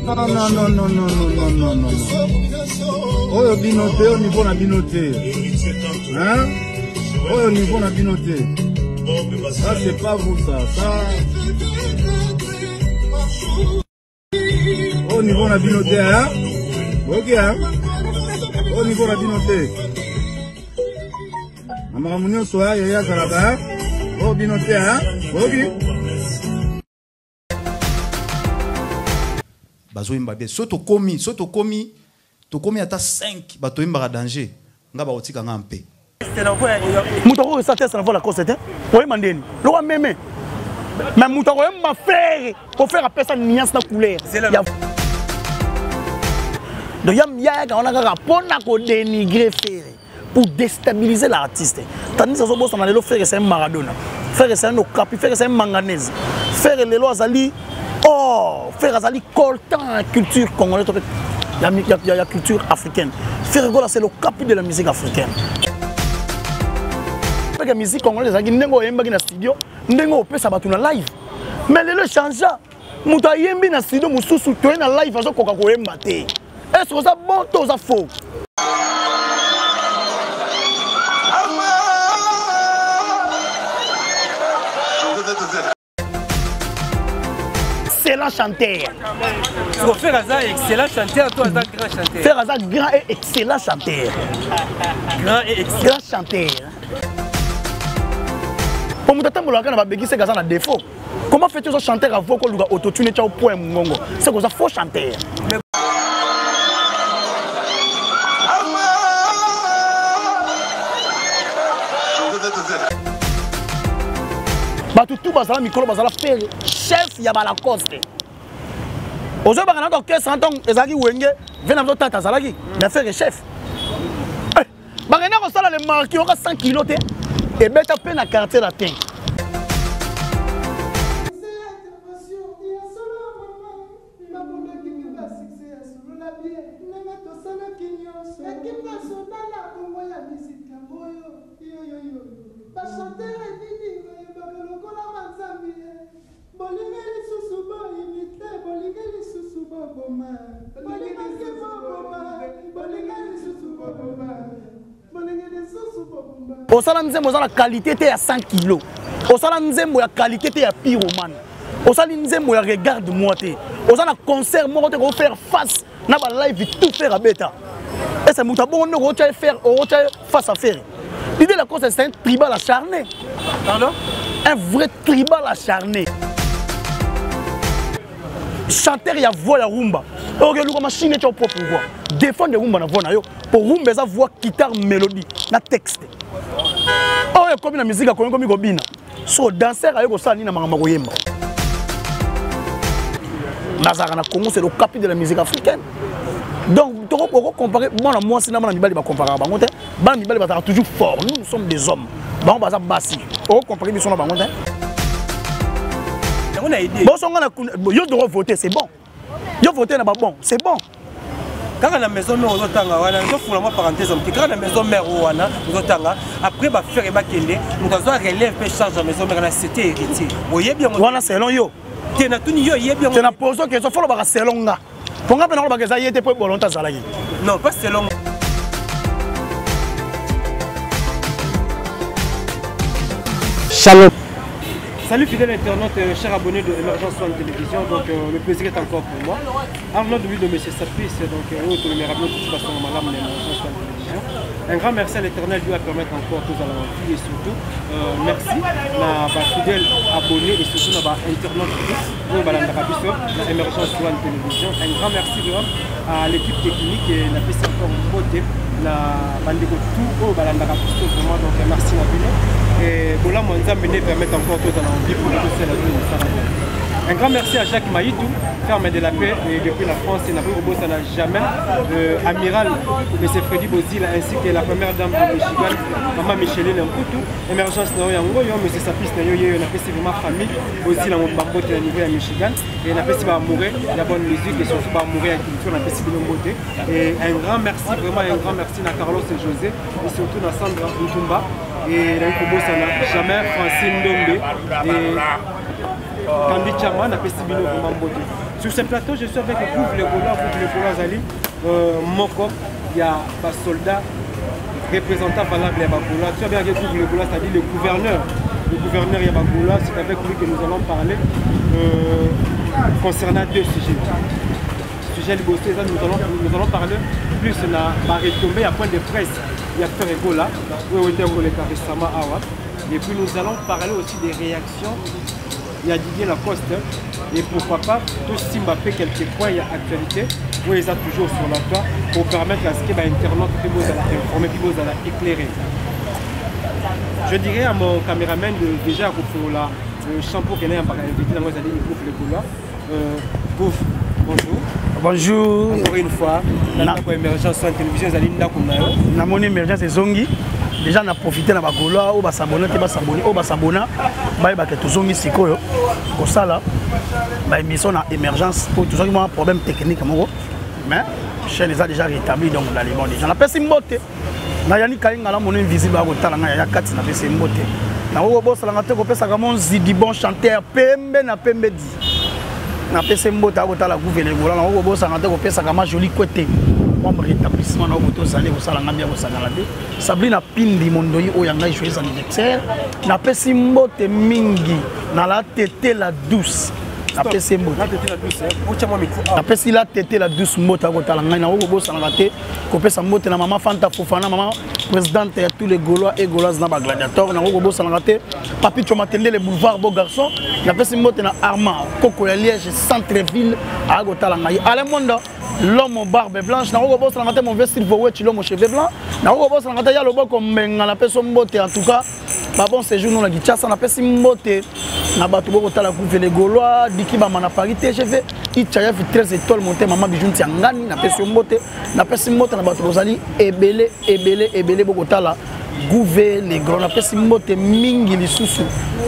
Non, non, non, non, non, non, non, non, non. Oyo bino te, oyo niveau na bino te. Hein? Oyo niveau na bino te. Ça, c'est pas vous, ça. Ça. Oyo niveau na bino te, hein? Ok, hein? Oyo niveau na bino te. Na makambo nyonso ya yaya azalaka, hein? Oyo bino te, hein? Oyoki? Bazoyemba bien. So tokomi, so tokomi, tokomi ata 5 bato oyembaka danger, nga bakotika nga mpe. Moto akoki kosala test na voix Lacoste te, oyemba ndeni lokola meme, mais moto akoyemba Ferre po Ferre apesa nuance na couleur ya donc yayaka wana kaka mpo na kodénigrer Ferre pour déstabiliser l'artiste, tandis azobosana lelo Ferre c'est un Maradona, Ferre c'est un okapi, Ferre c'est un manganèse, Ferre lelo azali or, Ferre azali coltan ya culture congolaise to ya culture africaine. Ferre Gola, c'est le capi de la musique africaine. Peke musique congolaise ezalaki ndenge oyembaki na studio, ndenge opesa bato na live, mais lelo echangea. Moto ayembi na studio mosusu, toye na live, azokoka koyemba te. Est ce oza bon to oza faux? Excellent chanteur. Ferre aza excellent chanteur to aza grand chanteur? Ferre aza grand et excellent chanteur. Grand et excellent. Grand chanteur. Po moto atambolaka na babeki, seke aza na défaut. Comment fais-tu oza chanteur à voix koluka autotune tia point mongongo, c'est oza faux chanteur. Bato tu bazala mikolo bazala Ferre chef ya balacoste. Ozoyebaka na orchestre ntango ezalaki Wenge ve na biso tata azalaki na Ferre chef. Bakenda kosala le marquis oka 100 kilo te ebeta mpe na Quartier Latin. Bolingi lisusu boyimite, bolingi lisusu boboma, bolingi boboma, bolingi lisusu boboma, bolingi lisusu boboma. Osala nzembo oza na qualité te ya 100 kilo, osala nzembo ya qualité te ya pyromane, osali nzembo ya regarde moi te, oza na concert moko te kofaire face na ba live tout faire abeta. Ese moto abongo nde okotya ye faire, okotya ye face à Ferre. L'idée la cause, c'est un tribal acharné. Pardon? Un vrai tribal acharné. Chanteur ya voix ya rumba. Ok, luka machine eti propre voix. Défendre rumba na voix na yo. Pour rumba eza voix, guitare, mélodie, na texte. Oyo ekomi na musique akomi komi kobina. So danser aye kosala nini na makambo ya koyemba? Nazalaka na Congo, c'est le capi de la musique africaine. Donc, toko comparer mwana mwasi na mwana mibali, bakomparaka bango te. Bana mibali bazalaka toujours fort. Nous, nous sommes des hommes. Bango baza basi. Okocompare biso na bango te. Bosonga na yo droit voter, c'est bon. Yo voter na ba bon, c'est bon. Kaka na maison mère ozotanga wana, nzofula mwa parenthèse moke. Kaka na maison mère oyo wana ozotanga, après baFerre bakende, moto azwa relève mpe charge ya maison mère na c'était Héritier. Oyebi yango? Wana selon yo. Te, natuni yo, oyebi yango? Te, na pose question, fo lobaka selon nga. Mpo nga mpe nakolobaka eza ye te, mpo bolonte azalaki. Non, pas selon. Shalom. Salut fidèles internautes, chers abonnés de Emergence One Télévision. Donc le plaisir est encore pour moi. Arnaud de de M. Sapis, donc tout le Madame Emergence One Télévision. Un grand merci à l'Éternel Dieu à permettre encore tous à la vie et surtout merci à ma fidèle abonné et surtout à ma internaute pour la Emergence One Télévision. Un grand merci vraiment à l'équipe technique et la PC encore beauté, la bande de tout au Balanda vraiment. Donc merci à vous. Et voilà, mon Nzambe permet encore tous à la vie pour tout cela. Un grand merci à Jacques Maïtou, ferme de la paix et depuis la France, il n'a pas jamais, amiral M. Freddy Bozil ainsi que la première dame de Michigan, Maman Micheline Mputu, Émergence Nao Yango, M. Sapis Nayo, il a fait vraiment famille Bozil en Mbambote au niveau de Michigan et il a fait mourir la bonne musique et surtout mourir la culture, il a fait beauté. Et un grand merci, vraiment un grand merci à Carlos et José et surtout à Sandra Ntumba et la jamais Francine Ndombe. Et Kandi Chama, napesi bino vraiment mbote. Sur ce plateau, je suis avec Gouv le Gola, Gouv le Gola azali euh, moko ya ba soldats représentant valable ya Bagola. Tu as bien Gouv le Gola, c'est-à-dire le gouverneur. Le gouverneur ya Bagola, c'est avec lui que nous allons parler euh, concernant deux sujets. Sujet liboso eza nous allons, nous allons parler plus na ba retombées ya point de presse ya Ferre Gola oyo euti koleka récemment awa. Et puis nous allons parler aussi des réactions ya Didier Lacoste et pourquoi pas tout Simba fait quelques points ya actualité oyo eza toujours sur la toile pour permettre à ce que ba internautes mpe bozala informé mpe bozala éclairé. Je dirais à mon caméraman de déjà kofungola le champ pour kene yambaka invité nango ezali Gouv le Gaulois. Euh, Gouv, bonjour. Bonjour. Encore une fois, na ndako émergence en télévision ezali ndako na yo. Namoni émergence ezongi. Déjà na profiter na bagolois oyo basabona te basabone oyo basabona bayebaka tozongi sikoyo kosala baémission na émergence mpo tozwaki mwa problème technique moko mais chaîne eza déjà rétabli donc na libon déjà napesi mbote na yani kainga na mono invisible akotala ngai yaya kati napesi ye mbote nakoki kobosalanga te kopesaka monzidi bon chanteur pembe na pembe di napesi mbote akotala guvele gola nakoki kobosanga te kopesaka ma joli kwete mwa rétablissement na okoto ozali kosala ngai mbia kosangana te sabrina pindi mondoi oyo ya ngai joyeux anniversaire napesi mbote mingi na la tete la douce napesi mbote napesi la tete la douce mbote akotala ngai nakoki kobosanaka te kopesa mbote na mama fanta fofana mama présidente ya tous les gaulois et gauloises na bagladiator nakoki kobosanaka te papi chomatendele boulevard beau garçon napesi mbote na armand koko ya liège centre ville aya kotala ngai alain monda l'homme aux barbe blanche nakoki kobosanaka te mon vieux silvo wechi l'homme aux cheveux blancs nakoki kobosanaka te ya loboko mbenga napesi mbote en tout cas ba bon séjour no na kinshasa napesi mbote na bato bokotala gouve le gaulois dikibama na paris tgv ichayafi 13 étoile monte mama bijou ntiangani napesi yo mbote napesi mbote na bato bozali ebele ebele ebele bokotala gouve le grand napesi mbote mingi lisusu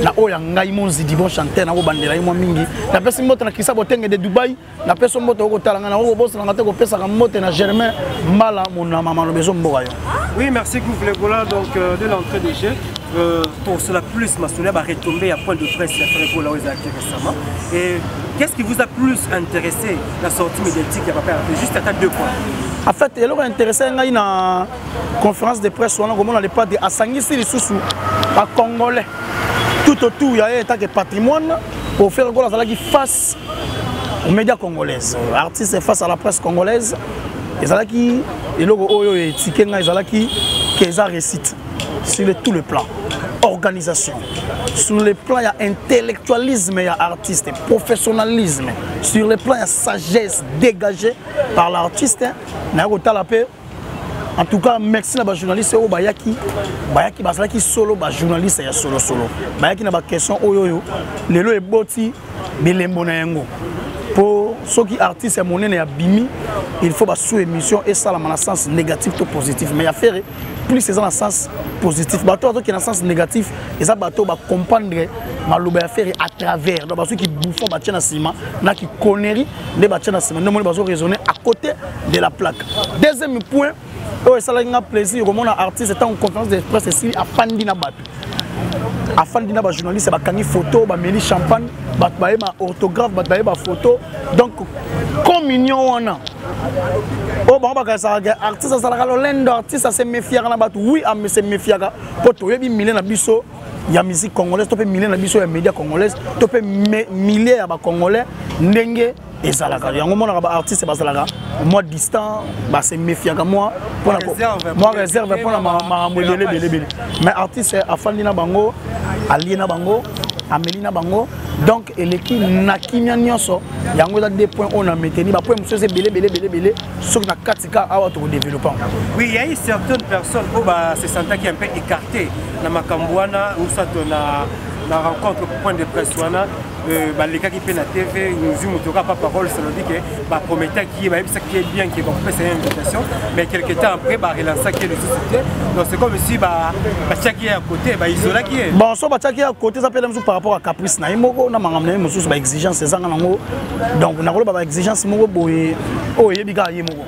na oyo ya ngai monzidi bon chanteur nakobandela ye mwa mingi napesi mbote na krista botenge de dubai napesi mbote okotala ngai nakoki kobosanaka te kopesaka mbote na germain mbala monama maloba ezomboka yo. Oui, merci Gouv Legola. Donc, euh, de l'entrée de jeu, euh, pour cela plus, Massoula va retomber à point de presse la Gola récemment. Et qu'est-ce qui vous a plus intéressé la sortie médiatique ya Papa Hervé? Juste à deux points. En fait, eloko intéressé ngai na conférence de presse wana komona le padre asangisi lisusu ba congolais tout autour ya ye etake patrimoine pour faire Gola azalaki face aux médias congolaises, artiste face à la presse congolaise ezalaki eloko oyo etike ngai ezalaki ke eza réussite sur le, tout le plan organisation, sur le plan ya intellectualisme ya artiste, professionnalisme, sur le plan ya sagesse dégagée par l'artiste. Naye kotala mpe en tout cas merci na bajournaliste oyo bayaki bayaki bazalaki solo bajournaliste ya solosolo bayaki na baquestion oyo oyo lelo eboti bilembo na yango mpo soki artiste ya monene abimi il faut basous émission esalama na sens négatif to positif mais ya Ferre plus eza na sens positif bato bazokende na sens négatif eza bato bacomprendre maloba ya Ferre à travers donc bazwi kibouffon batie na nsima na kiconnerie nde batie na nsima nde omoni bazo raisonner à côté de la plaque. Deuxième point oyo esalaki nga plaisir komona artiste ntango conférence de presse esili afandi na bato afandi na bajournaliste bakangi photo bameli champagne bato baye ba orthographe bato baye ba photo donc communion wana oyo bango bakanisaka ke artiste azalaka lolendo artiste ase méfiaka na bato oui ase méfiaka mpo toyebi milieu na biso ya musique congolaise to mpe milieu na biso ya média congolaise to mpe milieu ya bacongolais ndenge ezalaka yango omonaka baartiste bazalaka mwa distant base méfiaka mwa mwa réserve mpona makambo ebele ebele ebele mais artiste afandi na bango alie na bango ameli na bango donc eleki na kimia nyonso yango eza deux points oyo na maintenir bapoint mosusu eza ebele ebele ebele ebele soki na kati ka awa tokodéveloppe yango. Oui, il y a eu certaines personnes oyo ba se sentaki un peu écarté na makambo wana ou soit na na rencontre point de presse wana euh, balekaki mpe na tv nzwi moto kaka pa parole salobi ke baprometaki ye bayebisaki ye bien ke bakopesa ye invitation mais quelque temps après barelansaki ye lisusu te donc c'est comme si batiaki ye ya côté baisolaki ye. Bon so batiaki ye ya côté eza mpe mosusu par rapport à caprice na ye moko na makambo na ye mosusu baexigence ezanga nango donc nakoloba baexigence moko boye oyo eyebi kaka ye moko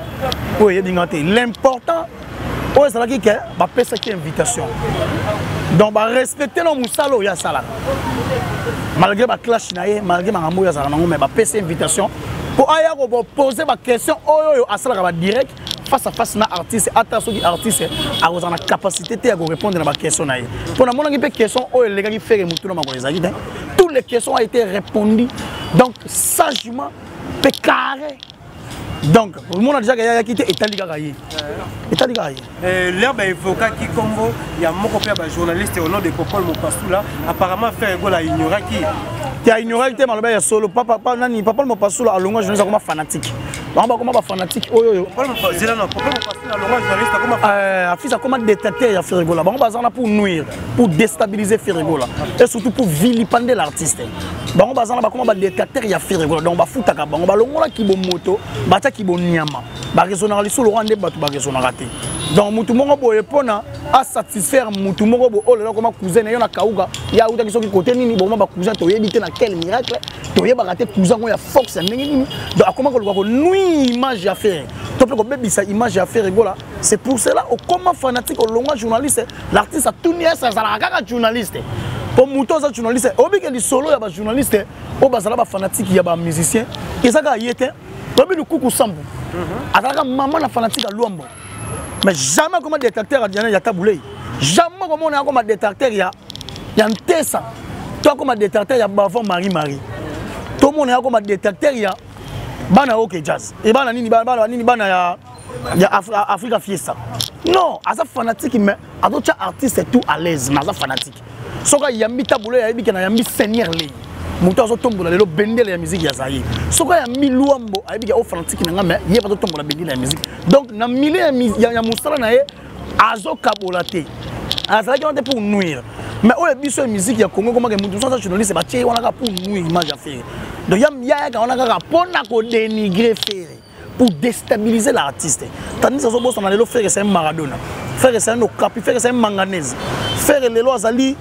oyo eyebi nga te l'important oyo ezalaki ke bapesaki invitation donc barespecte na mosala oyo asalaka. Malgré ba clash na ye, malgré makambo oyo azalaka nango, mais bapesi invitation mpo aya kopose baquestion oyo oyo asalaka badirect face à face na artiste, ata soki artiste akozala na capacité te ya korépondre na baquestion na ye. Mpo namonaki mpe question oyo elekaki Ferre motu na makolo ezalaki te. Toutes les questions ont été répondues donc sagement mpe carré. Donc omona déjà yayaki te, etali kaka ye, etali kaka ye. L'herbe aévokaki nkombo ya moko mpe ya bajournaliste au nom de Popol Mopasula. Apparemment Ferre Gola ignoraki. Te, aignoraki te, maloba ya solo. Papa nani, Papa Mopasula alongwa journaliste, akoma fanatique. Bango bakoma bafanatique oyo oyo. Afisi akoma détracteur ya Ferre Gola. Bango baza wana pour nuire, pour déstabiliser Ferre Gola et surtout pour vilipender l'artiste. Bango baza wana, bakoma badétracteur ya Ferre Gola. Donc bafutaka bango, balongolaki bomoto, batiaki boniama, baraisonnaka lisusu lokwa nde bato baraisonnaka te. Donc mutu moko boye mpona asatisfaire mutu moko boye oyo lelo akoma cousin na yo na kauka ya autaki soki kote nini, bokoma bacousin, toyebi te na quel miracle, toyebaka te cousin yango ya force ya ndenge nini. Donc akoma koluka konuire image ya Ferre to mpe kobebisa image ya Ferre Gola. C'est pour cela okoma fanatique, olongwa journaliste. L'artiste atuni ese azalaka kaka journaliste, mpo moto aza journaliste obike lisolo ya bajournaliste oyo bazala bafanatike ya bamusicien eza kaka ye te. Toyebi Lukuku Sambu, azalaka mama na fanatique ya Lwambo, mais jamais akoma détracteur ya Tabulei, jamais komona akoma détracteur ya Ntesa to akoma détracteur ya Bavon Marie Marie, tomona akoma détracteur ya bana OK Jazz e bana nini, bana nini, bana ya Africa Fiesta. Non, aza fanatique, mais azotya artiste tout à l'aise. Mais aza fanatique, soki ayambi Tabulo, ayebi ke nayambi Seigneur Lei, moto azotombola lelo bendele ya musique ya Zaire. Soki ayambi Lwambo, ayebi ke o fanatique na nga, mais ye azotombola bendele ya musique. Donc na milieu ya mosala na ye, azokabola te, azalaki wana te pour nuire. Mais oyo biso ya musique ya Congo ekomaka motu mosusu aza journaliste, batie ye wana kaka pour nuire image ya Ferre. Donc yayaka wana kaka mpona kodénigrer Ferre, pour déstabiliser l'artiste, tandis azobosana lelo Ferre c'est un Maradona, Ferre c'est un okapi, Ferre c'est un manganèse, Ferre lelo azali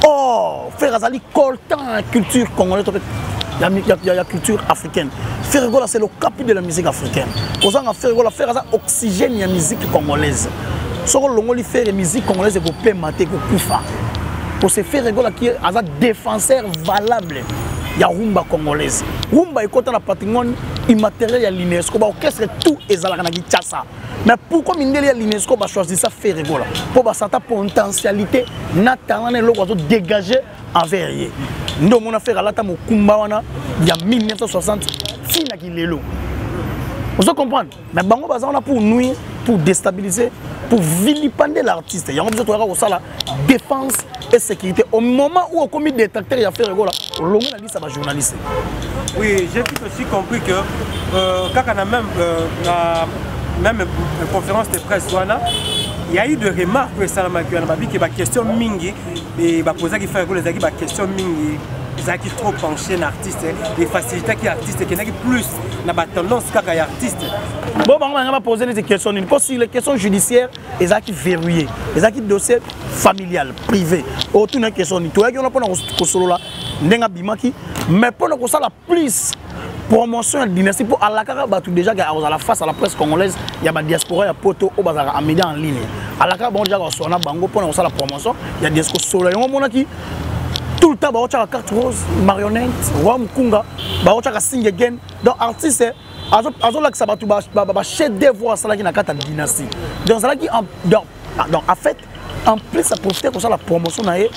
or, Ferre azali coltan ya culture congolaise to mpe ya culture africaine. Ferre Gola, c'est le capi de la musique africaine. Kozanga Ferre Gola, Ferre aza oxygène ya musique congolaise. Soki olongoli Ferre, musique congolaise ekopema te, ekokufa. Po c'est Ferre Gola qui aza défenseur valable ya rumba congolaise. Rumba ekota na patrimoine immatériel ya l'UNESCO, baorchestre tout ezalaka na Kinshasa. Mais pourquoi mindele ya l'UNESCO bachoisissa Ferre Gola? Mpo basata potentialité na talent na eloko azodégage envers ye. Nde omona Ferre alata mokumba wana ya 1960 ntina kilelo, ozo comprendre. Mais bango baza wana pour nuire, pour déstabiliser, pour vilipender l'artiste. Yango biso toyaka kosala défense et sécurité. Au moment où okomi détracteur ya Ferre Gola, olongo na lisa bajournaliste. Oui, j'ai vite aussi compris que kaka na même conférence de presse wana, il y a eu de remarques esalamaki wana, babiki baquestion mingi e baposaki Ferre Gola, ezalaki baquestion mingi ezalaki trop penché na artiste, efacilitaki artiste, ekendaki plus na batendance kaka ya artiste. Bon, bango banga bapose neti question nini? Mpo si les questions judiciaires ezalaki verrouillé, ezalaki dossier familial privé, otuna question nini? Toyaki wana mpona kosolola ndenge abimaki, mais mpona kosala plus promotion ya dynastie, mpo alakaka bato déjà ke akozala face à la presse congolaise ya badiaspora ya poto oyo bazalaka en média en ligne. Alakaka bango déjà kosolola na bango mpona kosala promotion ya dynastie, kosolola. Yango omonaki tout le temps baotiaka carte rose, marionnette, roi mokunga, baotiaka sing again. Donc artiste azolakisa bato bachef d'œuvre asalaki na kati ya dynastie. Donc azalaki donc en fait, en plus aprofite kosala promotion na ye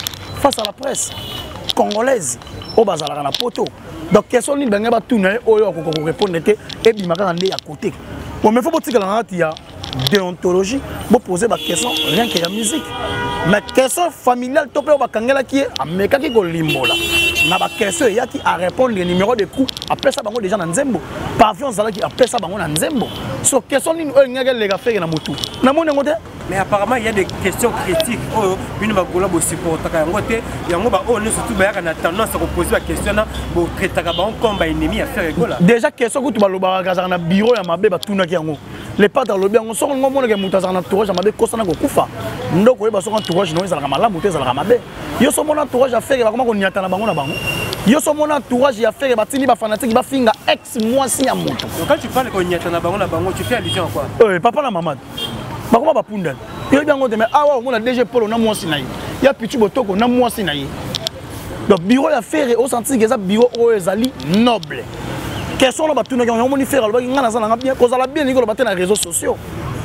face à la presse congolaise oyo bazalaka na poto. Donc question nini bangai batuna ye oyo akoka korépondre te, ebima kaka nde ya côté? Bon, mais faut botikala na kati ya déontologie, bopose baquestion rien que ya musique. Mais question familiale to mpe oyo bakangelaki ye, amekaki kolimbola na baquestion eyaki, arépondre. Numéro de coup apesa bango déjà na nzembo, pavillon azalaki, apesa bango na nzembo. So question nini oyo elingaki eleka Ferre na motu? Namoni yango te. Mais apparemment il y a des questions critiques oyo bino bagola bosupportaka yango te. Yango baoyo nyonso tu bayaka na tendance ya kopose baquestion na botraitaka bango comme baennemi ya Ferre Gola. Déjà question kutu balobaka azalaka na bureau ya mabe, batunaki yango. Le padre alobi yango. Soki olingo omonaka moto azalaka na entourage ya mabe, kosana kokufa ndoko, oyeba soki entourage na yo ezalaka malamu te, ezalaka mabe. Yo so omona entourage ya Ferre bakoma koniata na bango na bango. Yo so omona entourage ya Ferre batindi bafanatike bafinga ex mwasi ya moto. Donc quand tu parles koniata na bango na bango, tu fais allusion à quoi? Papa na mama bakoma bapundani, yoyebi yango te. Mais awa omona DG Polo na mwasi na ye, ya Pichu Botoko na mwasi na ye. Donc bureau ya Ferre osentir que eza bureau oyo ezali noble. Question na batunaki yango, omoni Ferre alobaki ngai naza nanga bien, kozala bien elingi koloba te na réseaux sociaux.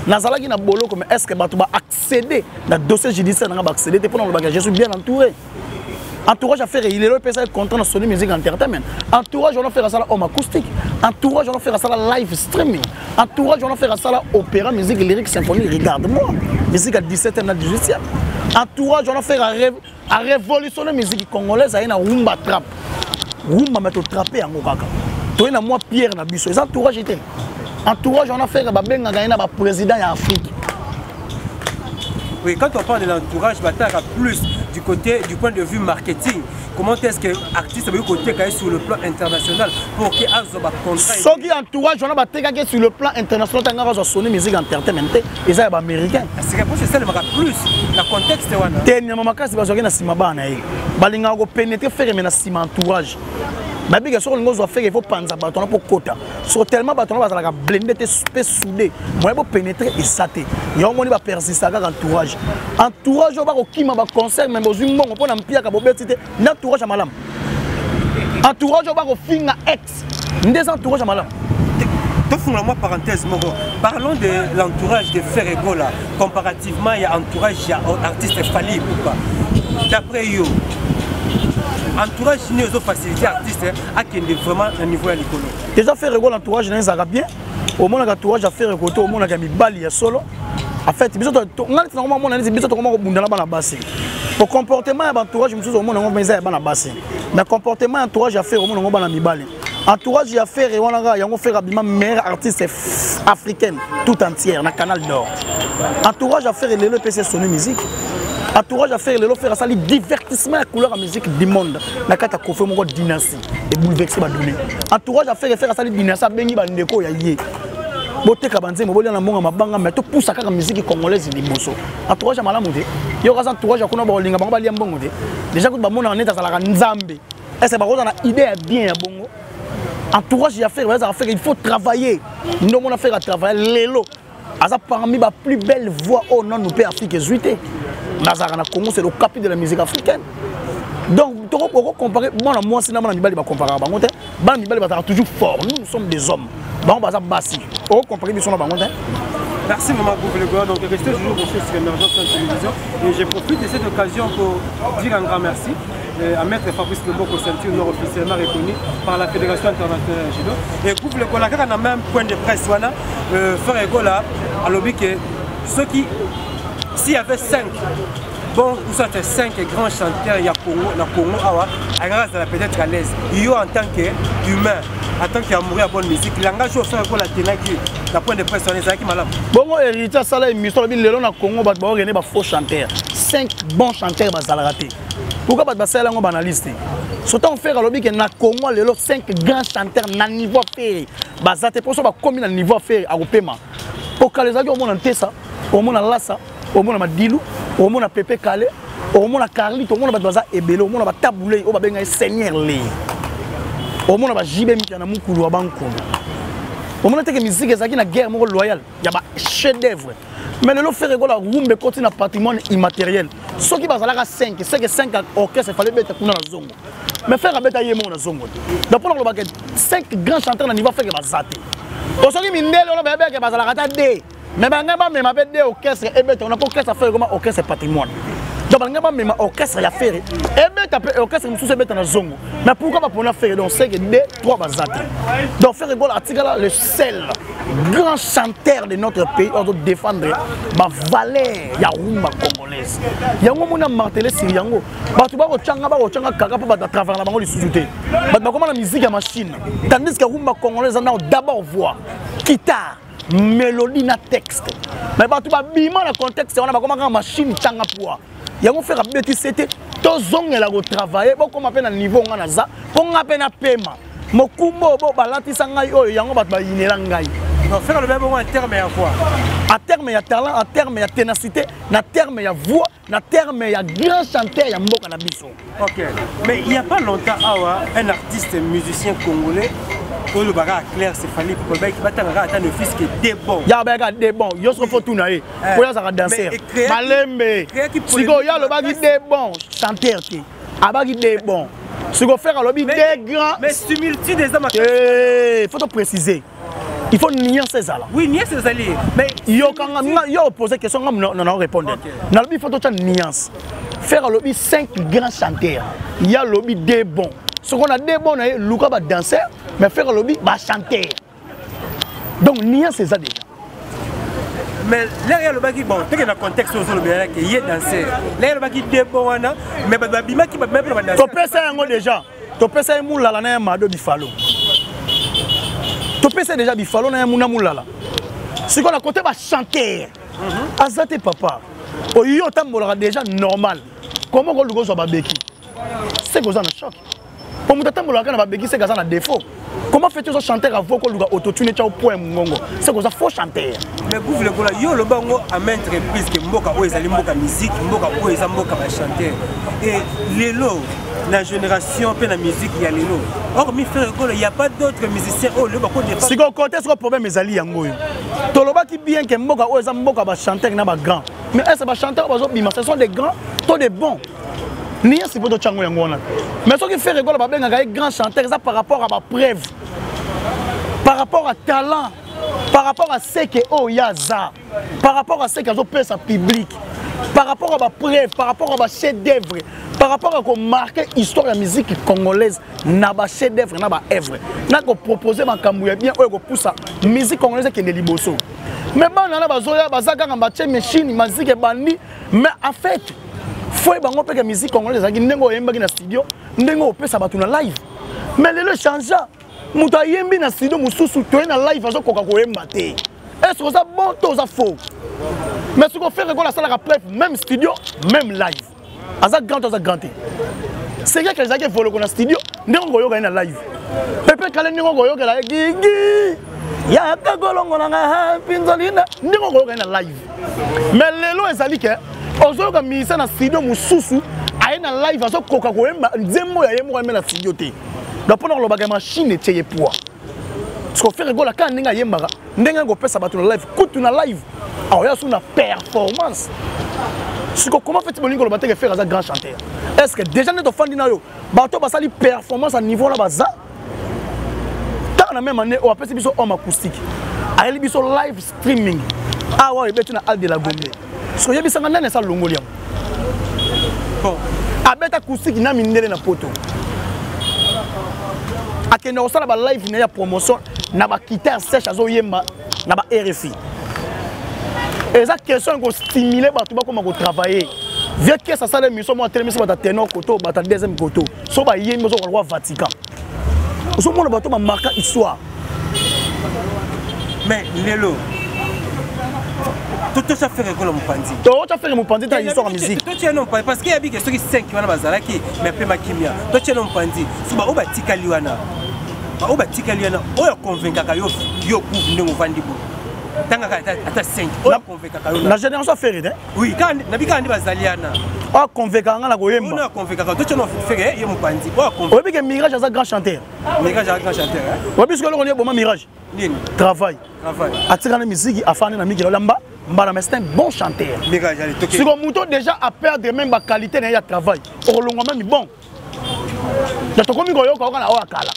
Nazalaki na boloko, mais est ce que bato ba accéder na dossier judiciaire nanga? Ba accéder te. Mpona olobaka je suis bien entouré. Entourage ya Ferre lelo epesa contrat na Sony Music Entertainment. Entourage wana, Ferre asala home acoustique. Entourage wana, Ferre asala live streaming. Entourage wana, Ferre asala opéra, musique lyrique, symphonie, regarde moi, musique à 17e na 18e. Entourage wana, Ferre a révolutionné musique congolaise. Aye na rumba trap, rumba me totrape yango kaka, toye na mwa pierre na biso. Eza entourage te. Entourage wana, Ferre babengaka ye na baprésident ya Afrique. Oui, quand on parle de l'entourage, bah, plus du côté du point de vue marketing. Comment est-ce que l'artiste peut côté sur le plan international pour que azwa contrat? Soki entourage wana batekaki sur le plan international, tanga azwa Sony Music Entertainment te, eza ya baaméricain. C'est réponse esalemaka plus na contexte wana. Te, nyama makasi bazwaki na nsima bana na ye, balingaka kopénétrer Ferre me na nsima entourage. Babika soki olingi ozwa Ferre, il faut panza bato wana mpo kota. So tellement bato wana bazalaka blindé te mpe soudé, moyen bopénétrer eza te. Yango moni bapersista kaka entourage. Entourage oyo bakokima baconcert me bozwi mbongo mpo na mpiaka bobeti te, nde entourage ya malamu? Entourage oyo bakofinga ex, nde eza entourage ya malamu? Tofungola mwa parenthèse moko. Parlons de l'entourage de Ferre Gola comparativement ya entourage ya artiste Fally Ipupa. D'après yo, entourage nini ezofacilité artiste akende vraiment na niveau ya likolo? Déjà, Ferre Gola, entourage na ye ezalaka bien. Omonaka entourage ya Ferre kote, omonaka mibali ya solo. En fait, biso ngai neti nakoma mona neti biso tokoma kobundana bana basi po comportement ya baentourage mosusu, omona yango eza ya bana basi, mais comportement ya entourage ya Ferre, omona yango bana mibali. Entourage ya Ferre wana kaka yango Ferre abima meilleure artiste africaine tout entière na Canal d'Or. Entourage ya Ferre lelo epesi Sony Musique. Entourage ya Ferre lelo, Ferre asali divertissement ya couleur ya musique du monde na kati ya coffret moko Dynastie, ebouleverse badonné. Entourage ya Ferre, Ferre asali Dynastie, abengi bandeko ya ye, boteka banzembo, bolia na mbongo mabanga, mais topusa kaka musique congolaise liboso. Entourage ya malamu te. Yo kaza entourage ya kuna, bakolinga bango balia mbongo te. Déjà kutu bamonaka neti azalaka nzambe. Est-ce bakozala na idée ya bien ya bongo? Entourage ya Ferre bazalaka Ferre il faut travailler. Nde omona Ferre atravaille lelo, aza parmi ba plus belle voix oyo nanu mpe Afrique ezwi te. Nazalaka na Congo, c'est le capi de la musique africaine. Donc okocompare mwana mwasi na bana mibali, bacomparaka bango te. Bana mibali bazalaka toujours fort. Nous, nous sommes des hommes, bango baza basi. Okocompare biso na bango te. Merci vraiment pour le gars. Donc restez toujours branchés sur Émergence Télévision. Et je profite de cette occasion pour dire un grand merci à Maître Fabrice Loboko, ceinture noire officiellement reconnu par la Fédération internationale de judo. Et Gouv Le Gola, quand on a même point de presse, voilà, Ferre Gola, alobi que ceux qui, s'il y avait 5 bon, ou soit 5 grands chanteurs ya Congo, na Congo awa, azala peut-être à l'aise. Yo, en tant que humain, en tant qu'amoureux ya bonne musique, langage oyo Ferre Gola tenaki na point de presse wana ezalaki malamu? Bongo Héritier asala émission, alobi lelo na Congo bato baokende bafaux chanteur, 5 bons chanteurs bazalaka te. Pourquoi bato basala yango baanalyse te? Surtout Ferre alobi ke na Congo lelo 5 grands chanteurs na niveau Ferre baza te. Mposo bakomi na niveau Ferre, akopema. Po kala ezalaki omona Ntesa, omona Lasa, omona Madilu, omona Pepe Kale, omona Carlito, omona bato baza ebele, omona batabulei oyo babengai Seigneur Lei, omona bajibe mika na mokulu ya bankulu. Omona teke musique ezalaki na guerre moko loyale ya ba chef d'œuvre. Mais lelo Ferre Gola, rumba ekoti na patrimoine immatériel. Soki bazalaka 5, c'est que 5 orchestre fallait beta kuna na zongo, mais Ferre abeta ye moko na zongo te. Donc mpona kolobaka 5 grands chanteurs na niveau Ferre baza te. To soki mindele wana bayebeke bazalaka ata d, mais bangai bamema mpe de orchestre ebeta wana, mpo orchestre Ferre ekoma orchestre patrimoine. Donc balingai bamema orchestre ya Ferre ebeta mpe orchestre mosusu ebeta na zongo, mais pourquoi bapona Ferre? Donc c'est que 2 3 baza te. Donc Ferre Gola atikala le seul grand chanteur de notre pays oyo azodéfendre bavaleur ya rumba congolaise. Yango mona martele siri yango, bato bakotyanga kaka mpo bato batravers na bango lisusu te. Bato bakoma na musique ya machine, tandis que rumba congolaise eza nao d'abord voix, guitare, mélodie na texte. Mais bato babima na contexte wana, bakoma kaka machine ntanga poa. Yango Ferre abetisi ete tozongela kotravaille, bokóma mpe na niveau nga naza, mpo nga mpe napema mokumba oyo bo balatisa ngai, oyo yango bato bayinela ngai. Non, Ferre alobi bongo en terme ya quoi? En terme ya talent, en terme ya ténacité, na terme ya voix, na terme ya grand chanteur ya mboka na biso. Ok, mais il y a pas longtemps awa, un artiste musicien congolais oyo lobaka clair, c'est Fally Ipupa, batangaka ata ne fût-ce que des bons. Ya bayaka de bon, yo soko fo tuna ye po azalaka danser malembe. Sikoyo yo alobaki de bon chanteur te. Abaki deux bons. Siko Ferre alobi deux grands. Mais similitude eza makasi. Eh, faut to préciser. Il faut nuance ezala. Oui, nuance ezali. Mais yo kanga nga yo poser question nga na na répondre. Nalobi faut to tia nuance. Ferre alobi 5 grands chanteurs. Ya alobi deux bons. Ce qu'on a deux bons na ye luka ba danseur, mais Ferre alobi ba chanteur. Donc nuance eza déjà. Mais l'heure ye alobaki bon toke na contexte oyo ozolobela ke ye danser l'heure alobaki de bon wana mais bato babimaki babimaki mpona badanser. Topesa yango déjà, topesa ye mulala na ye mado bifalo, topesa ye déjà bifalo na ye muna mulala. Sikoyo na kote bachanteur aza te papa oyo otambolaka déjà normal, comment okoluka ozwa babeki seke oza na choc po moto atambolaka na babeki seke aza na défaut. Comment fait-tu oza chanteur à voix koluka autotune etya point mongongo seke oza faux chanteur? Mais gouve lekola yo oloba yango à maintes reprises ke mboka oyo ezali mboka musique, mboka oyo eza mboka bachanteur. Et lelo na génération mpe na musique ya lelo, hormis Ferre Gola, y a pas d'autres musiciens oyo lelo bakodefa. Sikoyo kote sikoyo problème ezali yango oyo tolobaki bien ke mboka oyo eza mboka bachanteur na bagrand, mais est ce bachanteur oyo bazobima, ce sont des grands to des bons? Niasi mpo totyango yango wana. Mais soki Ferre Gola babengaka ye grand chanteur, eza par rapport à bapreuve, par rapport à talent, par rapport à ce que oyo ye aza, par rapport à ce que azopesa public, par rapport à bapreuve, par rapport à bachef d'œuvre, par rapport à komarke histoire ya musique congolaise na bachef d'œuvre, na baœuvre, na kopropose makambo ya bien oyo ekopusa musique congolaise ekende liboso. Mais bana wana bazoya baza kaka batie machine, musique ebandi. Mais en fait foi bango mpe ke musique congolaise ezalaki ndenge oyembaki na studio, ndenge opesa bato na live. Mais lelo echangea, moto ayembi na studio mosusu toye na live azokoka koyemba te. Est ce que oza bon to oza faux? Mais soki oFerre Gola asalaka preuve, même studio même live, aza grand to aza grand te. Sekeke ezalaki evoloko na studio ndenge okoyoka ye na live, Pepe Kale ndenge okoyokela ye gigi yaka kolongo na nga mpinzolina ndenge okoyoka ye na live. Mais lelo ezali ke ozoyoka musicien na studio mosusu aye na live azokoka koyemba nzembo ya ye moko ayembe na studio te. Donc mpona kolobaka machine etie ye poids, parce que Ferre Gola kaka ndenge ayembaka, ndenge akopesa bato na live, kutu na live aoya su na performance. Siko comment fait bolingi koloba te ke Ferre aza grand chanteur? Est ce que déjà nde tofandi na yo bato basali performance à niveau wana baza kaka na même année oyo apesi biso homme acoustique, ayeli biso live streaming awa ebeti na Al de la Gombe? Soki oyebisanga nani asa longoli yango? Bon, abeta acoustique na mindele na poto, akende kosala balive na ye ya promotion na baguitare sèche, azoyemba na ba RFI. Eza question ya kostimule bato bakoma kotravailler. Vieux kese asala émission moko, atelemisi bato ya ténor koto, bato ya deuxième koto, so bayembi ozokoka lokwa Vatican, ozomona bato bamarka histoire. Mais lelo totosha Ferre Gola mopanzi. Totya Ferre mopanzi ta histoire ya musique. Totia no mopanzi parce que yabi ke soki 5 wana bazalaki mais mpe makimia, totia no mopanzi. So baoyo batikali wana, baoyo batikali wana oyo aconvaincaka yo, yo gouve ndenge ovandi boye, tangaka ata 5 oyo aconvaincaka yo. Na génération Ferre te? Oui, kaka nabi kaka nde bazali wana. Oyo aconvaincaka nga na koyemba? Oyo aconvaincaka, totia no Ferre ye mopanzi, oyo aconvainc. Oyebi ke Mirage aza grand chanteur? Mirage aza grand chanteur, hein? Oyebi soki eloko nini eboma Mirage? Nini? Travail. Travail. Atikana musique, afandi na mikili olamba mbala, mais c'est un bon chanteur. Mirage ali toke. Siko moto déjà a perdre même ba qualité na ye ya travail, okolongwa même bon ya tokomi koyoka oka na oyo akala.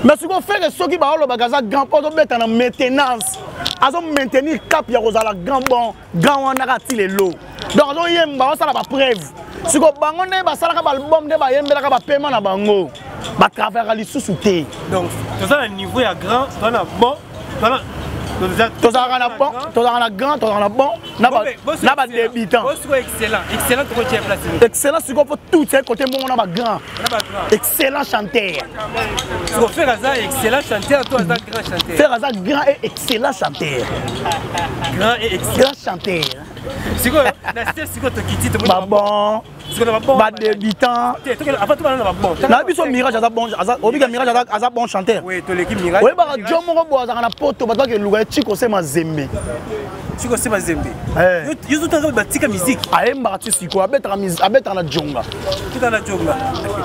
Mais sikoyo Ferre, soki baolobaka aza grand mpo azobeta na maintenance, azo maintenir cap ya kozala grand, bon grand wana kaka ti lelo. Donc azoyemba, azosala bapreuve. Sikoyo bango nde basalaka baalbum, nde bayembelaka bapema na bango, batravayaka lisusu te. Donc toza na niveau ya grand, toza na bon, tozalaka na bon, tozalaka na grand, tozalaka na bon na badébutant. Excellent, excellent, tokotia place. Excellent sikoyo mpo tout ye côté mbongo na bagrand excellent chanteur. Siko Ferre aza excellent chanteur to aza grand chanteur? Ferre aza grand et excellent chanteur. Grand et excellent. Grand chanteur. Sikoyo na se sikoyo tokiti. Babon, badébutant. Avant tobana na babon. Na biso Mirage aza bon, obika Mirage aza bon chanteur. Oui, toleki Mirage. Oyebaka jo moko boye azalaka na poto, bato bakeluka ye, Chiko se Mazembe. Chiko se Mazembe, yo zotanga batika musique. Ayembaka ti sikoyo, abetaka na jonga. Tika na jonga.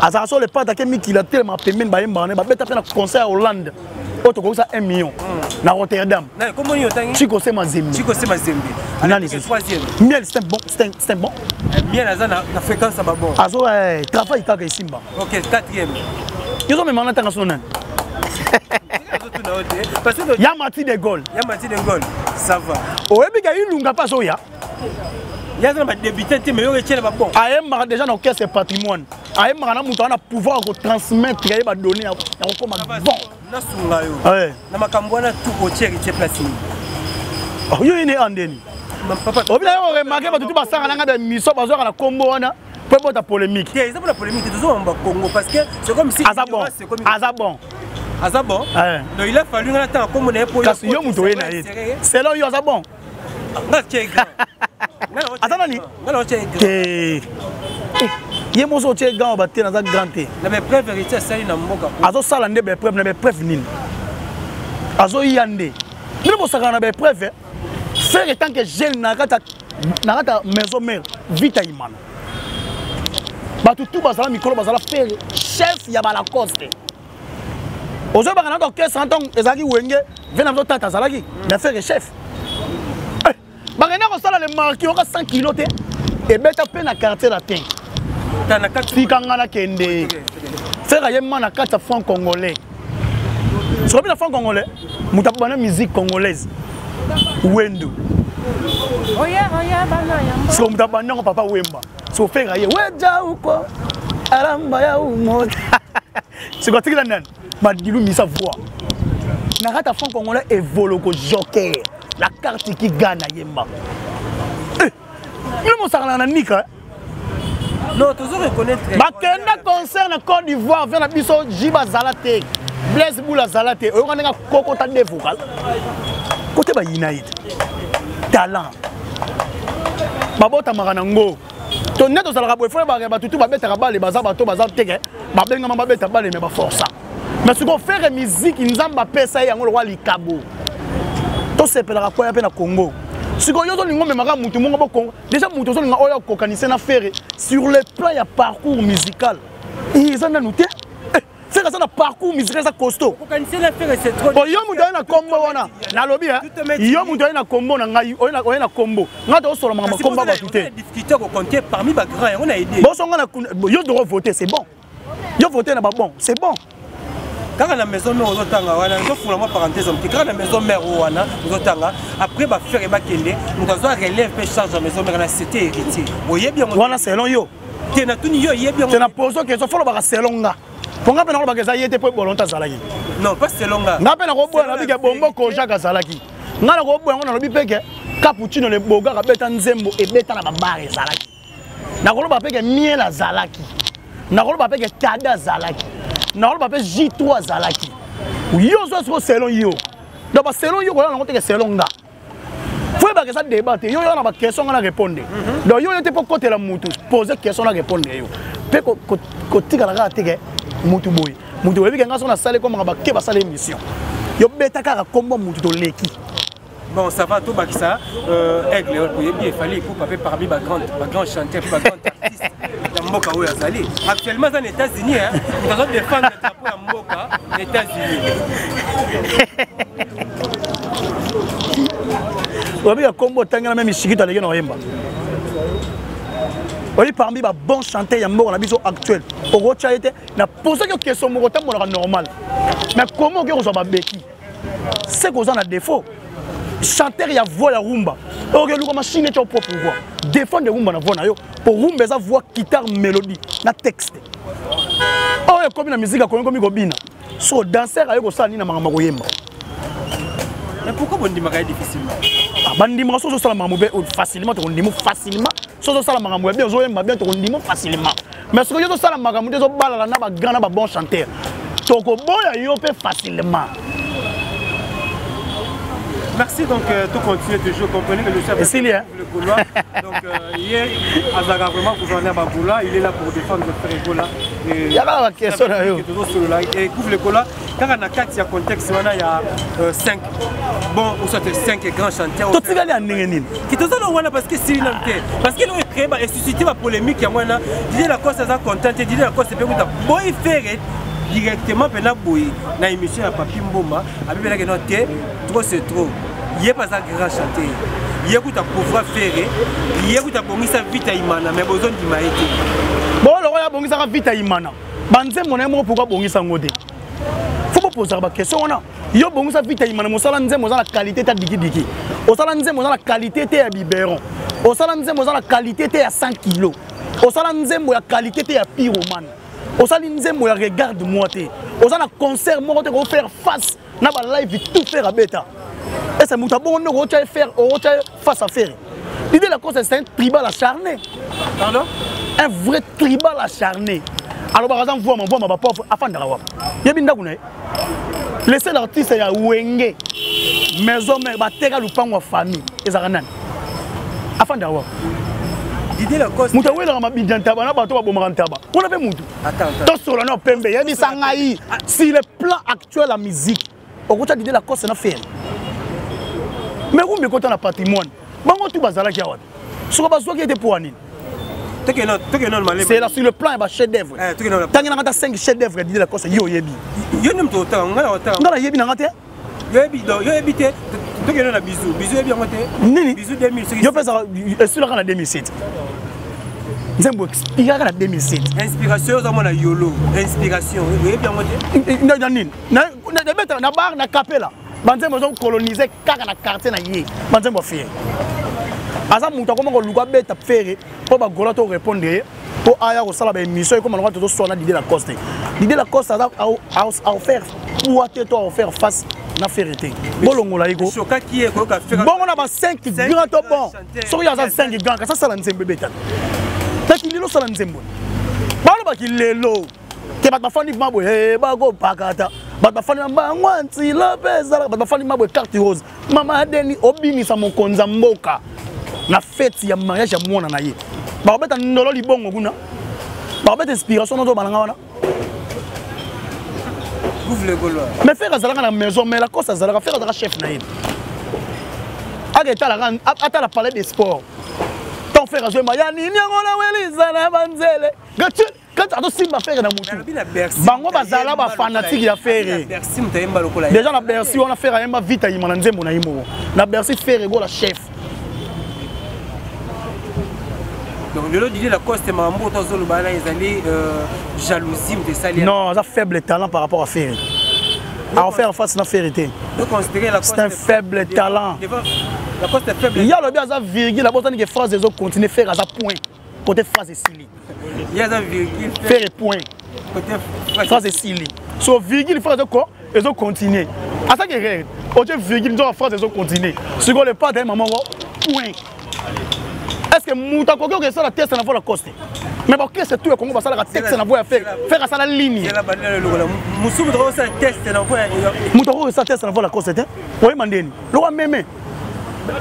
Azalaka so lepate ake mikili, atelema pembeni, bayembaka ne babeta mpe na concert ya Hollande oyo tokokisa 1 million na Rotterdam. Komoni otangi? Chiko se Mazembe. Chiko se Mazembe. Nani? Troisième. Miel, c'est un bon, c'est un bon. Miel aza na fréquence ya babon. Azo eh, travail kaka esimba. Ok, quatrième. Yo zo memanga tanga so nani? Ya Mati de Gaulle. Ya Mati de Gaulle, ça va. Oyebi ka ilunga pa zo ya. Ya za ba débutant te mais yo retiens ba bon. Ayembaka déjà na orchestre patrimoine. Ayembaka na moto ana pouvoir ko transmettre ye ba données ya kokoma bon. Nasunga yo na makambo wana tout otie Héritier place nini? Oh, yo ine andeni obila yo remarke bato tu basaka nanga bamiso bazwaka na nkombo wana mpo ebota polémique. Te, eza mpona polémique te, tozomamba Congo parce que c'est comme si aza bon, aza bon. Aza bon. Donc il a fallu nga natanga nkombo na ye po kasi yo moto oye na ye, selon yo aza bon. Nga tie grand. Aza nani? Nga na tie grand. Te, ye moso otie grand, bate naza grand te. Na bapreuve Héritier asali na mboka. Azosala nde bapreuve na bapreuve nini? Azoya nde bino bosakana na bapreuve. Faire tant que jeune na kati ya maison mère Vita Imana, bato tu bazala mikolo bazala Ferre chef ya balacoste. Ozoyebaka na orchestre ntango ezalaki Wenge ve na biso, tata azalaki na Ferre chef. Bakenda kosala le marki oka 100 kilo te, ebeta mpe na Quartier Latin. Tika nga nakende. Ferre ayemba na kati ya Franc Congolais. Soki na Franc Congolais, moto abanda musique congolaise Wendo, siko moto abanda yango Papa Wemba. Siko Ferre ye weja uko alamba ya umota, siko atikila nani? Madilu misa voix na kati ya Franc Congolais. Evoloko Joker, la carte qui gagne, ayemba bino mosakana na nika. Non, tozo reconnaître. Bakenda concert na Côte d'Ivoire, ve na biso Jiba azala te, Blaise Boul azala te. Oyoka ndenge akokota nde vocal kote bayina ye te. Talent babotamaka nango to nde tozalaka boye. Fo yebaka bato tu babetaka bale, baza bato baza teke babengama babeta bale, me baforsa. Mais sikoyo Ferre, miziki Nzambe apesa ye yango lokwa likabo. Tosepelaka kwaya mpe na Congo. Sikoyo yo ozolinga omemaka mutu moko bokongo déjà, mutu ozolinga oyo akokanise na Ferre sur le plan ya parcours musical, eza nanu te. Ferre aza na parcours musical, eza costaud. Bo yo moto aye na kombo wana, nalobi yo moto aye na kombo na ngai, oye na kombo ngai, tozosola makambo kombo bato te. Bosonga na yo doko voter, c'est bon. Yo voter na babon, c'est bon. Kaka na maison mère ozotanga wana, ozofula mwa parenthèse moke. Kaka na maison mère oyo wana ozotanga, après baFerre bakende, moto azwa relève mpe charge ya maison mère na c'était Héritier. Oyebi yango? Wana selon yo. Te, natuni yo, oyebi yango? Te, na pose question, fo lobaka selon nga, mpo nga mpe nakolobaka eza ye te, mpo ebolonte azalaki. Non, pas selon nga. Nga mpe nakoboya, nalobi ke Bombo Kojak azalaki. Nga nakoboya yango, nalobi mpe ke Capuccino le Bogaka abeta nzembo ebeta na babare ezalaki. Nakoloba mpe ke Miel azalaki, nakoloba mpe ke Tada azalaki, nakoloba mpe J3 azalaki. Yo ozwa siko selon yo, donc baselon yo koya nango teke selon nga. Fo yebaka eza débat te. Yo yo na baquestion, nga na répondre. Donc yo yo te mpo kotela mutu pose question, na répondre yo mpe kotikala kaka teke mutu boye mutu oyebi ke nga so nasali komaka bake basala émission, yo beta kaka kombo mutu toleki. Bon, ça va, tout ça. Aigle, il fallait Ipupa parmi les grands, grands chanteurs, les grands artistes. Ya mboka oyo azali actuellement aza na États-Unis, moto azo défendre drapeau ya mboka na États-Unis. Oyebi kombo otangela, meme Shikito aleki na oyemba. Oyebi parmi babon chanteur ya mboka na biso actuel, okotya ye te. Na posaki yo question moko, otambolaka normal, mais comment okoki kozwa babeki se koza na défaut? Chanteur ya voix ya rumba, okeluka machine eti opo. Pourquoi défendre rumba na voix na yo? Po rumba eza voix, guitare, mélodie na texte. Oyo ekomi na musique akomi komi kobina, so danser aye kosala nini na makambo ya koyemba? Mais pourquoi bondimaka ye difficilement? Bandimaka so ozosala makambo be facilement, tokondima facilement. So ozosala makambo ya bien, ozoyemba bien, tokondima facilement. Mais soki yo ozosala makambo te, ezobalala na bagrand na babon chanteur, tokoboya yo mpe facilement. Merci. Donc, tout continue toujours. Comprenez que je suis avec Esili, hein? le Gaulois. Donc, hier, Azara, vraiment, gouverneur Baboula, il est là pour défendre le Gola. Yaka ba question na yo. Toujours sur le et couvre le Gola. Car na kati ya contexte, wana il y a 5 bon, ou soit 5 grands chanteurs. Totikali ya ndenge nini? Qui tozala wana parce que sili nanu te, parce que eloko ecrée esuscité bapolémique yango wana. Didier Lacoste aza content te. Didier Lacoste mpe kuta boyi Ferre directement mpena boye na émission ya Papi Mboma, abibelaki no te, trop c'est trop. Ye mpe aza grand chanteur. Ye kuta pauvre Ferre, ye kuta bongisa Vita Imana mais bozondima ye te. Bon lokola abongisaka Vita Imana, banzembo na ye moko pourquoi abongisa yango te? Faut bopozaka baquestion wana. Yo bongisa Vita Imana, mosala nzembo oza na qualité te ya dikidiki, osala nzembo oza na qualité te ya biberon, osala nzembo oza na qualité te ya 100 kilo, osala nzembo ya qualité te ya pyromane, osali nzembo ya regarde moi te, oza na concert moko te kofaire face na ba live tout faire abeta. Ese moto abongo ndoko otya faire, otya face à faire. L'idée la cause, c'est un tribal acharné. Pardon? Un vrai tribal acharné. Alors par exemple, voix ma pauvre afandaka wapi? Yebi ndako na ye. Laissez l'artiste ya Wenge. Maison mère bateka lupango ya famille. Ezaka nani? Afandaka wapi? Didier Lacoste. Moto awelaka mabindi ya ntaba na bato babomaka ntaba. Wana mpe moto. Tosola na pembe, yebisa ngai si le plan actuel ya musique okotya Didier Lacoste na Ferre. Mais rumbi ekota na patrimoine. Bango tu bazalaki awa. Soki bazwaki ete mpo ya nini? C'est là sur le plan ya ba chef d'œuvre. Tangi nanga ta 5 chef d'œuvre ya Didier Lacoste yo oyebi. Yo nde moto otanga, ngai otanga. Ngai nayebi nanga te. Yoyebi donc yoyebi te. Tokende na bisou. Bisou yebi yango te. Nini? Bisou 2000 soki. Yo pesa esilaka na 2007. Nzembo expiraka na 2007. Inspiration oza mona yolo. Inspiration oyebi yango te. Na nini? Na na na bar na capella. Banzembo ozo coloniser kaka na quartier na ye. Banzembo fier. Aza moto akoma koluka beta Ferre mpo bagola to répondre ye mpo aya kosala baémission ekoma lokola tozoswana Didier Lacoste. Didier Lacoste aza aofaire poids te to aofaire face na Ferre te. Bolongola ye ko. Bongo na ba 5 grands to bon. Soki aza 5 grands kasi asala nzembo ebetana. Taki lelo osala nzembo. Balobaki lelo te bato bafandi mabwe bakopakata, bato bafandi na bango nzela mpe ezalaka, bato bafandi mabwe carte rose. Mama Adeni obimisa mokonzi ya mboka na fete ya mariage ya mwana na ye, bakobeta ndolo libongo kuna, bakobeta inspiration nozo balanga wana. Mais Ferre azalaka na maison, mais Lacoste azalaka, Ferre azalaka chef na ye. Ake etalaka atala palais des sports. Tant Ferre azoyemba ya nini yango na welisa na banzele. Kati azosimba Ferre na mutu. Bango bazala ba fanatique ya Ferre. Déjà na Bercy wana Ferre ayemba Vita Yima na nzembo na ye moko. Na Bercy Ferre Gola chef. Donc lelo Didier Lacoste makambo oyo tozoloba wana ezali jalousie moto esali. Non, aza faible talent par rapport à Ferre. À faire face na Ferre te. C'est un faible talent. Lacoste est faible. Ya lobi aza virgule, abosani ke phrase ezo continuer, Ferre aza point. Côté phrase esili. Ya virgule. Ferre point. Côté phrase esili. So virgule phrase ko ezo continuer. Asa ke erreur. Oje virgule nzo phrase ezo continuer. Siko le padre maman ko point. Est-ce que muta koki oke sala test na voix Lacoste? Mais ba orchestre tout ya Congo basala ka texte na voix ya Ferre. Ferre asala ligne. Yela bandela lokola musu mutu akosala test na voix ya Mutu akosala test na voix Lacoste te. Oyemba ndeni. Lokola meme.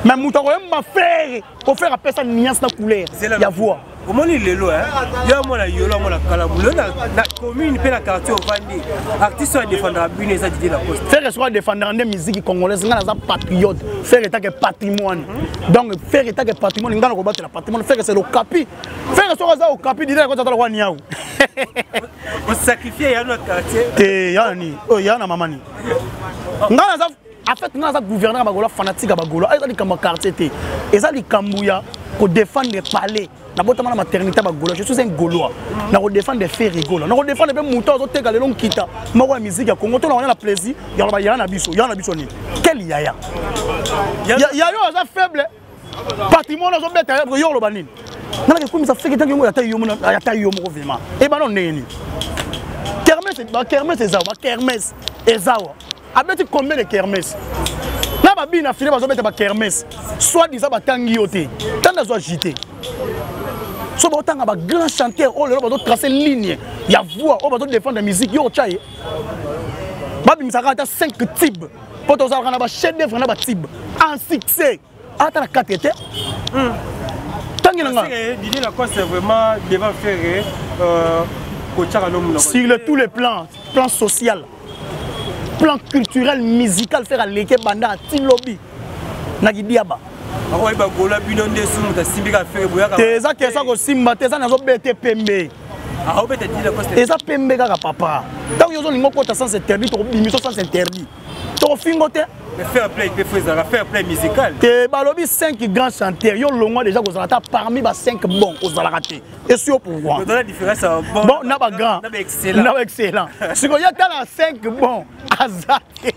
Mais mutu akoyemba Ferre. Ko faire apesa nuance na couleur ya voix. Omoni lelo hein. Yo mona yolo mona kalamu. Lelo na commune pe na quartier ovandi. Artiste oyo adefendaka bino eza Didier Lacoste. Ferre soki adefendaka nde musique congolaise, nga naza patriote. Ferre etake patrimoine. Donc Ferre etake patrimoine, nga nakobatela patrimoine. Ferre c'est l'okapi. Ferre soki aza okapi, Didier Lacoste atala kwa niau. Osacrifier ya na quartier. Te ya ni, oh ya na mama ni. Nga naza en fait nga naza gouverneur ya Bagolo, fanatique ya Bagolo. Eza likambo ya quartier te. Eza likambo ya ko défendre palais. Nabotama na maternité ya Bagolo, je suis un Gaulois. Na ko défendre Ferre Gola. Na ko défendre pe moto azoteka lelo nkita moko ya musique ya Congo to na wana na plaisir ya loba ya na biso, ya na biso nini? Quel yaya? Ya ya yo aza faible. Patrimoine azobeta yo loba nini? Nana ke kumisa feke tangi ata yo mona ata yo moko vraiment. E ba non ndenge nini? Kermesse ba kermesse ezawa, ba kermesse ezawa. Abeti combien de kermesse? Na ba bina file bazobeta ba kermesse. Soit disant batangi yo te. Tanda zo agité. So ba otanga ba grand chanteur oyo lelo bazo tracer ligne ya voix oyo bazo défendre musique yo otya ye. Babimisaka ata 5 tibes po tozalaka na ba chef d'œuvre na ba tibes en succès. Ata na 4 te. Tangi na nga. Didier Lacoste vraiment devant Ferre kotiaka no monoko. Sur le, tous les plans, plan social, plan culturel, musical, faire aleke banda ati lobby na kidiaba. Bakoyeba gola bino nde su moto asimbika Ferre boyaka. Te eza kesa kosimba te, eza nazobete pembe. Eza pembe kaka papa. Ntango yo ozolinga okota sens interdit, tokobimiso sens interdit, tokofingo te. Fair play mpe fo ezalaka fair play musical. Te, balobi 5 grands chanteurs, yo longwa déjà kozala ata parmi ba 5 bons ozalaka te. Esi yo pourquoi bon na bagrand na baexcellent? Sikoyo yo tala 5 bons aza te.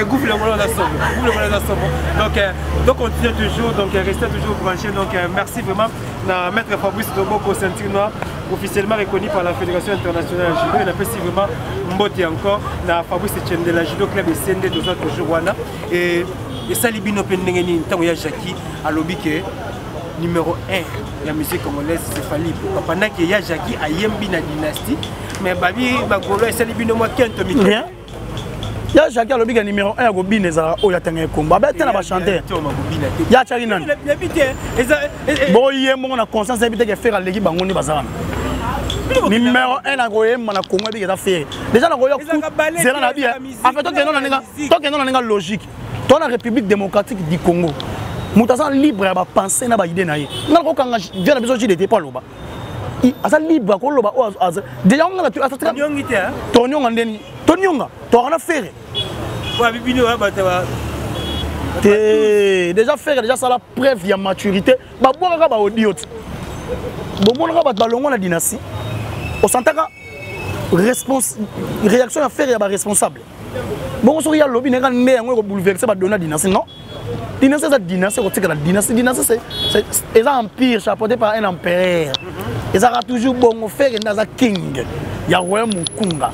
Gouffre le Gola somo. Gouffre le Gola somo. Donc, donc continuez toujours, donc restez toujours branchés. Donc merci vraiment na maître Fabrice Loboko, ceinture noire, officiellement reconnu par la Fédération internationale de judo. Et napesi vraiment mbote encore na Fabrice Chendela, judo club Esende, toza toujours wana. Et esali bino mpe ndenge nini ntango ya Jackie alobi ke numéro 1 ya musique congolaise c'est Fally Ipupa, pendant que ya Jackie ayembi na dynastie, mais babi bagolo esali bino mwa kento mike? Rien. Ya Jackie alobi ke numéro 1 ya kobina ezalaka oyo atanga ekombo abe te na bachanteur ya atiaki nani boye mbongo na conscience yebi te ke Ferre aleki bango nde baza wana numéro 1 na koyemba na Congo. Yebi ke eza Ferre déjà nakoya zela na bi. En fait, tokende na ndenge logique. To na République démocratique du Congo, moto aza libre ya bapense na baide na ye. Nga nakokanga vie na biso JDT mpo aloba, aza libre akoloba oyo déjà nga tonionga ndeni tonionga toaka na Ferre te. Déjà Ferre déjà sala preuve ya maturité. Babwakaka baaudio te, bomonaka bato balongwa na dynastie, osantaka réaction ya Ferre ya baresponsable bongo. Soki ya lobi neka nde yango ekobouleverse badona dynastie, non, dynastie eza dynastie, ekotikala dynastie. Dynastie eza empire chapeauté par un empereur, ezalaka toujours bongo. Ferre nde aza king ya royaume mokunga.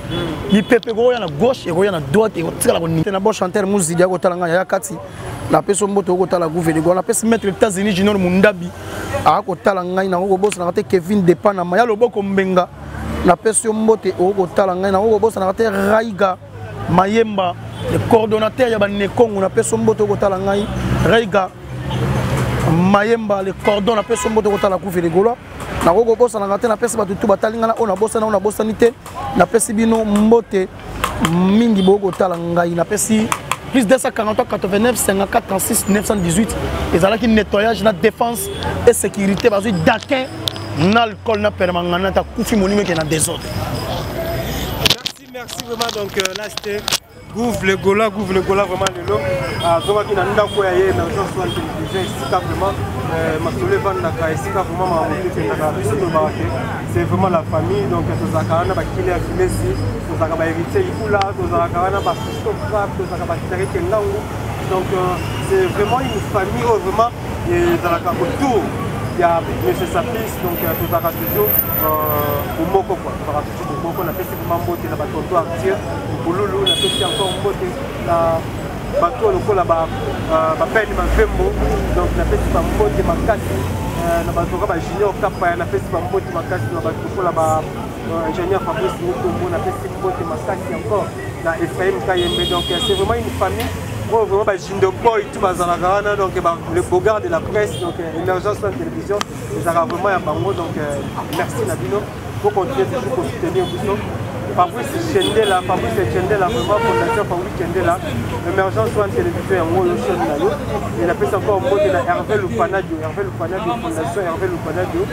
Mipepe ekoya na gauche, ekoya na droite, ekotikala koni na bon chanteur. Muzidi akotala ngai yaya kati, napesi mbote. Okotala gouvernement, napesi maître États-Unis Junior Mundabi akotala ngai. Nango kobosanaka te Kevin Depanama ya loboko mbenga, napesi yo mbote. Okotala ngai, nango kobosanaka te Raiga Mayemba, le coordonnateur ya banekongo, napesi yo mbote. Okotala ngai Raiga Mayemba, le cordon, napesi yo mbote. Okotala Kufi Ligolo, nakoki kobosanaka te. Napesi bato tu batali ngai na oyo nabosani, oyo nabosani te, napesi bino mbote mingi. Bokoki kotala ngai, napesi plus 243 89 54 36 918. Ezalaki nettoyage na défense et sécurité. Bazwi daquin na alcool na permangana ta kufi molimo eke na désordre. Merci, merci vraiment. Donc là c'était Gouve le Gola, Gouve le Gola vraiment lelo azongaki na ndako ya ye émergence wana télévision, esika vraiment masolo evandaka, esika vraiment makambo ekendaka. Biso tolobaka ke c'est vraiment la famille. Donc tozalaka wana bakili ya Filesi, tozalaka bahéritier Ikula, tozalaka wana bafisto Frappe, tozalaka batarike Ngangu. Donc c'est vraiment une famille oyo vraiment ezalaka autour ya monsieur Sapis. Donc tozalaka toujours bomoko quoi, tozalaka toujours bomoko. Napesi vraiment mbote na batonto Arthur Mpululu, napesi encore mbote na bato oyo lokola bapene Mavembo. Donc napesi bambote makasi na bato lokola bajunior Kapaya, napesi bambote makasi na bato lokola ba ingénieur Fabrice Mutombo, napesi mbote makasi encore na Ephraim Kayembe. Donc c'est vraiment une famille oyo vraiment bajindo boy tout bazalaka wana. Donc le bogard de la presse, donc émergence na télévision ezalaka vraiment ya bango. Donc merci na bino, faut continuer toujours kosoutenir biso. Fabrice Chendela, Fabrice Chendela, vraiment fondation Fabrice Chendela, émergence one télévision yango oyo chaîne na yo. Et napesi encore mbote na Hervé Lupanadio, Hervé Lupanadio, fondation Hervé Lupanadio,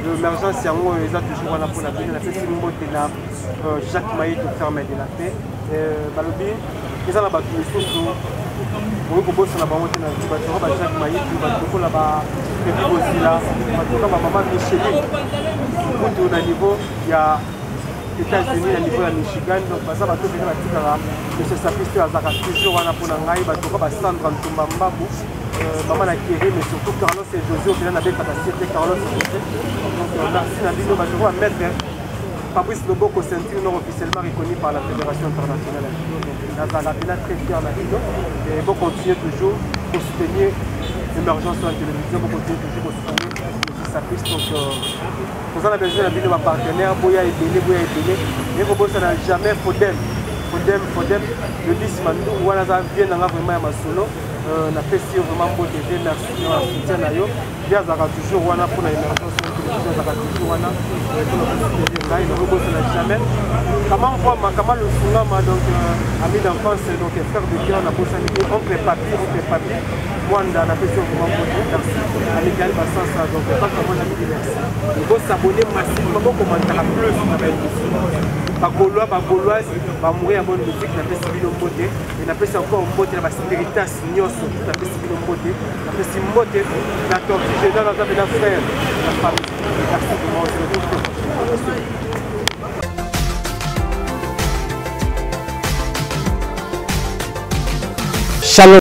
émergence yango oyo eza toujours wana mpona bino. Napesi mbote na Jacques Mayeto, ferme de la paix. Balobi eza na bato misusu okoki kobosana bango te na vie, bato ba Jacques Mayitu, bato lokola ba Pepi Bozila, bato lokola bamama Micheline kutu na niveau ya États-Unis, na niveau ya Michigan. Donc baza bato mpenza batikaka monsieur Sapis oyo azalaka toujours wana mpona ngai, bato lokola basandra Ntumba Mbabu, mama na Keri, mais surtout Carlos et José okenda nabetaka siete Carlos et José. Donc merci na bino, bato lokola maître Fabrice Loboko, ceinture noire officiellement reconnu par la Fédération internationale. Nazala mpenza très fier na bino et bon, continuer toujours pour soutenir émergence sur la télévision, pour continuer toujours pour soutenir monsieur Sapis. Donc toza na besoin na bino bapartenaire, boya ebele, boya ebele. Ekobosana jamais Fodem, Fodem, Fodem le 10 Mandungu wana aza vie nanga vraiment ya masolo. Napesi yo vraiment mbote te, merci na soutien na yo. Ye azalaka toujours wana mpona émergence ya télévision, azalaka toujours wana mpona kosoutenir ngai. Nakobosana jamais Kama Mvwama, Kama Lusungama, donc ami d'enfance, donc frère de cœur. Nabosani te oncle Papi, oncle Papi. Mwanda napesi yo vraiment mbote, merci à Michael Bassansa, donc Paka Mwanda midi merci. Bosabonner massivement, bokomantaka plus na ba émission. Bagaulois, bagauloise, bamouri ya bonne musique, napesi bino mbote, et napesi encore mbote na ba spiritas nyonso, napesi bino mbote, napesi mbote na Tortue Générale, aza mpenza frère na famille. Merci vraiment, on se retrouve très prochainement.